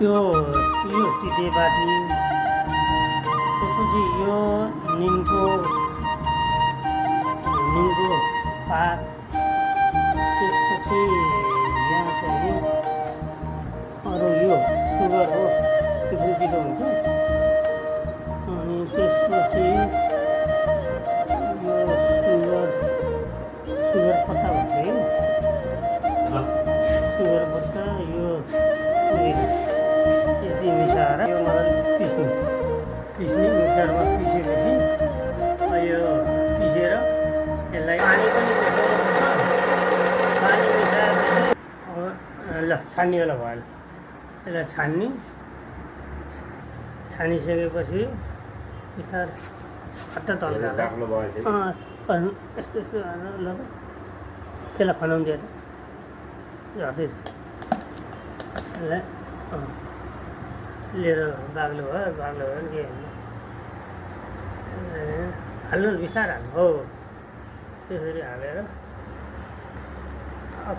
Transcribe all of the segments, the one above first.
यो यो तितेपाती, त्यसपछि यो निमको पात, त्यसपछि यहाँ चाहिँ अरू यो सुगरको पिलो हुन्छ। अनि त्यसपछि यो सुगर पत्ता भन्छ यो सुगर पत्ता, यो यति मिसाएर यो मलाई पिस्ने मिक्सरमा पिसेपछि यो पिसेर यसलाई पानी पनि पानी मिसाएपछि ल छान्नेवाला भएन, यसलाई छानिसकेपछि बिस्तार हट्टा तल यस्तो यस्तो ल त्यसलाई खनाउँदै झर्दैछ, यसलाई लिएर बाग्लो भयो भने के हाल्नु बिस्तार हाल्नु हो। त्यसरी हालेर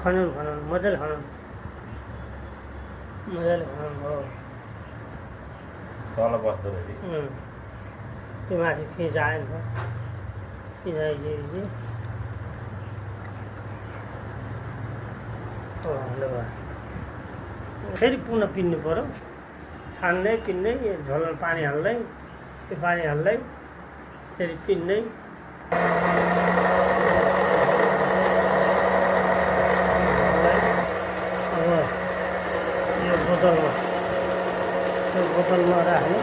खनाउनु मजाले खनाउनु हो। तल बस्दो त्यो माथि फिजायो नि त, फिजाइसकेपछि ल फेरि पुनः पिन्नु पऱ्यो, छान्दै पिन्दै झोल पानी हाल्दै फेरि पिन्दै अब यो बोतलमा राख्ने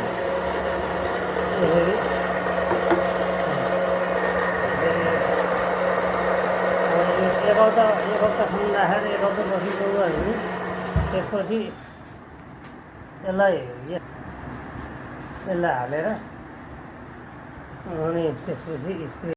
एक हप्तासम्म राखेर एक हप्ता बसेको भने त्यसपछि यसलाई हालेर अनि त्यसपछि स्प्रे